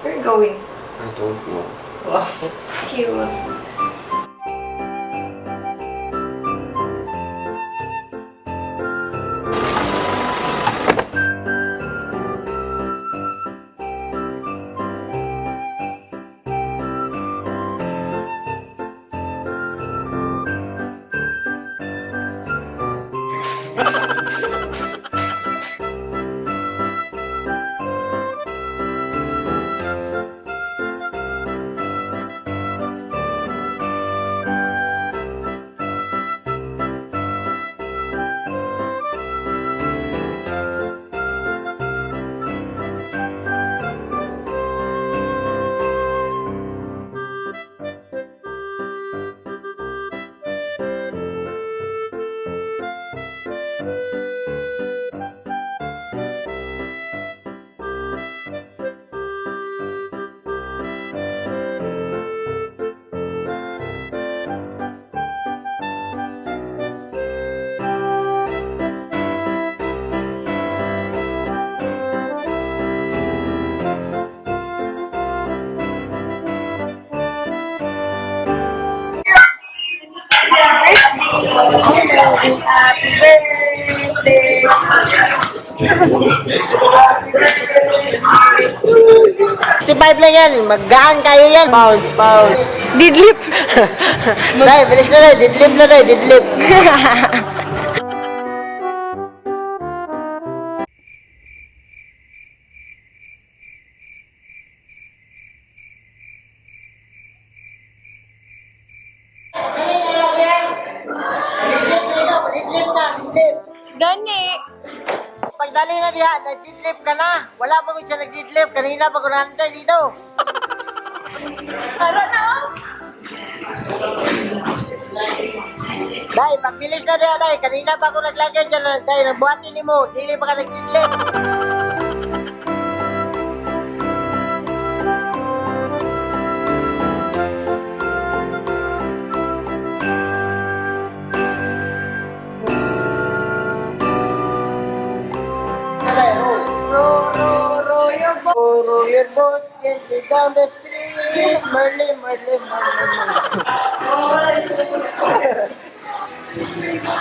Where are you going? I don't know. Wow. Cute. Happy birthday! 65 lang yan. Maggaan kayo yan. Pound, pound. Didlip! Day, bilis na day. Didlip na day. Didlip. Didlip na, didlip. Gani! Pagdali na diha, nagdidlip ka na. Wala pa ko siya nagdidlip. Kanina pa ko nantay dito. Tara na! Oh. Day, pagbilis na diha, day. Kanina pa ko naglagay dyan. Day, nagbuhatin ni mo. Dili pa ka nagdidlip. Day, roll. Row, row, row your boat. Row, row your boat gently down the stream. Merly, merly, merly, merly.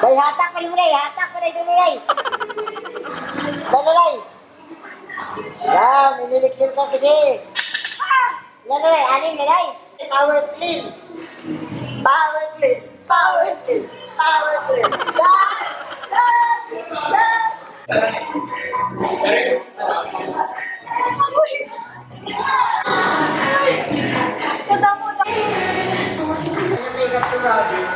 Day, hatak pa rin, hatak pa rin, tumulay. Day, day. Yan, iniliksil ka kasi. Yan, day, anin na, day. Power clean. Power clean. Power clean. Power clean. Yan! Yan! Yan! Sa damo na. Makeup to Robbie.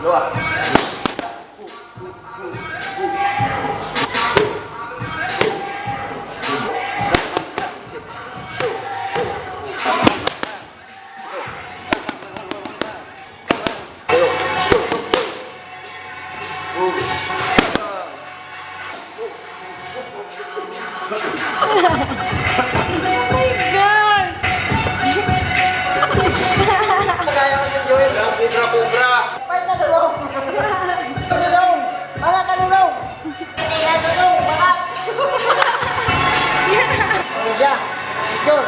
Dua. God! Kaya ko si Joel. Kubra, kubra. Pait na dulong. Dulong. Para ka dulong. Hindi ka dulong. Baka. Ano siya? Picture.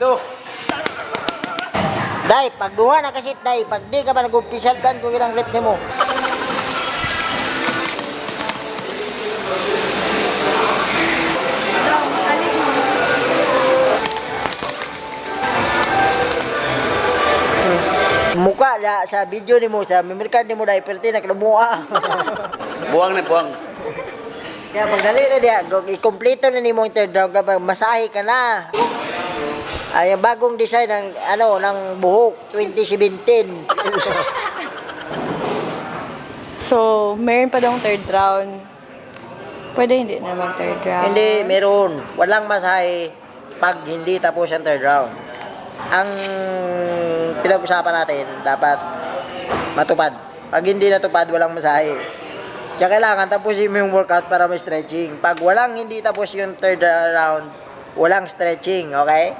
Do. Day, pag duha na kasi, day, pag di ka ba nag-umpisal kan kung ilang rep nimo. Muka la, sa video nimo sa memory card nimo dai perti na kinabuha. Buwang na, buwang. Kaya pagdali na diya, i-kompleto na nimo ang third round kapag masahe ka na. Ay, ang bagong design ng ano ng buhok 2017. So, meron pa daw third round. Pwede hindi naman third round. Hindi, meron. Walang masahe pag hindi tapos ang third round. Ang pinag-usapan natin, dapat matupad. Pag hindi natupad, walang masahe. Kaya kailangan tapusin mo yung workout para may stretching. Pag walang hindi tapos yung third round, walang stretching, okay?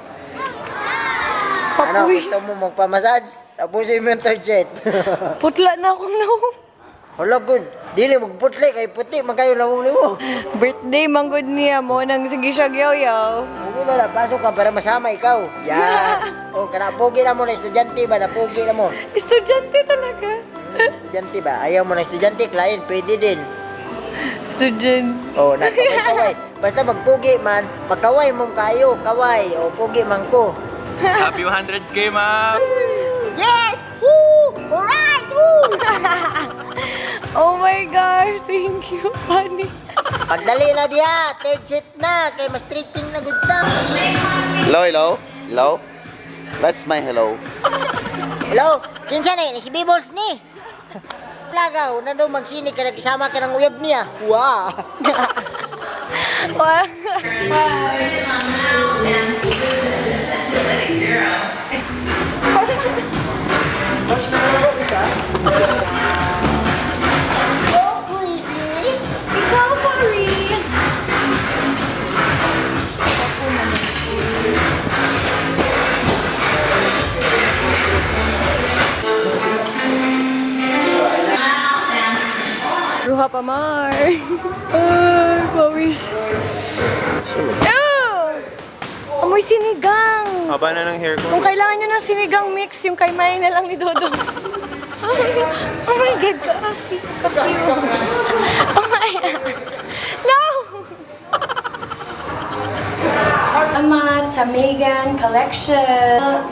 Ano, Kapoy. gusto mo magpamassage? Tapusin mo yung third set. Putla na akong nawong. Hala, good. Dili, magputli, kay puti, magkayo lawong nimo. Birthday manggod niya mo nang sige siya yaw. Pugi na lang, pasok ka para masama ikaw. Yan. O, kana, pugi na mo na estudyante ba? Napugi na mo. Estudyante talaga. Estudyante ba? Ayaw mo na estudyante, client, pwede din. Student. O, nakaway-kaway. Basta magpugi man, magkaway mong kayo, kaway. O, pugi man ko. Happy 100K, ma'am! Yes! Woo! Alright! Woo! Oh my gosh, thank you, funny. Pagdali na diya, third set na, kay mas stretching na good ta. Hello, hello. Hello. That's my hello. Hello? Kinsa na yun? Si Bibbles ni. Plagaw, na daw magsinig ka, nagkisama ka ng uyab niya. Wow! Wow. Go, Chrissy! Ikaw pa rin. Ruha pa mar. Ay, pawis. Oh! Amoy sinigang. Haba na ng hair ko. Kung kailangan nyo ng sinigang mix, yung kay May na lang ni Dodo. Oh my God, kaasi. Kapiyo. Oh my No! Salamat sa Megan Collection.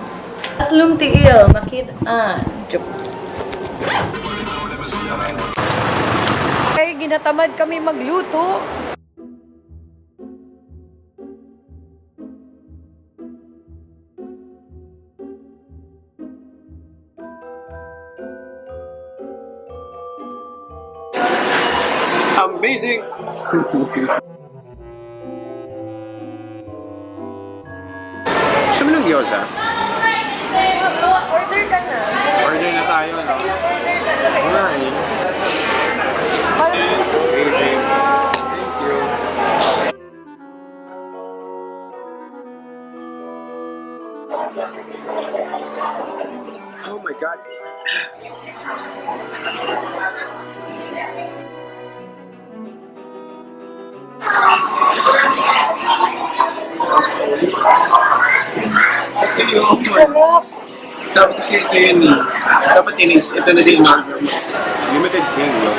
Aslum tiil, makit-an. Kay ginatamad kami magluto. Amazing! Gusto mo ng gyoza? Order ka na. Kasi Order na tayo, no? ilang order ka na. Alright. Amazing. Thank you. Oh my God. Sarap. Sabi kasi ito yun eh. Dapat inis. Ito na din order mo. Limited King, no?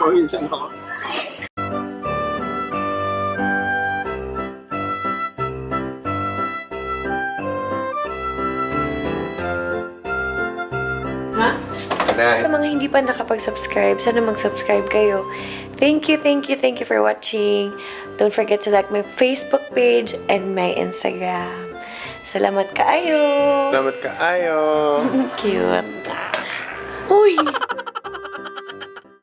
Pawisan ako. Sa mga hindi pa nakapag-subscribe, sana mag-subscribe kayo. Thank you, thank you, thank you for watching. Don't forget to like my Facebook page and my Instagram. Salamat kaayo! Salamat kaayo. Cute. Uy!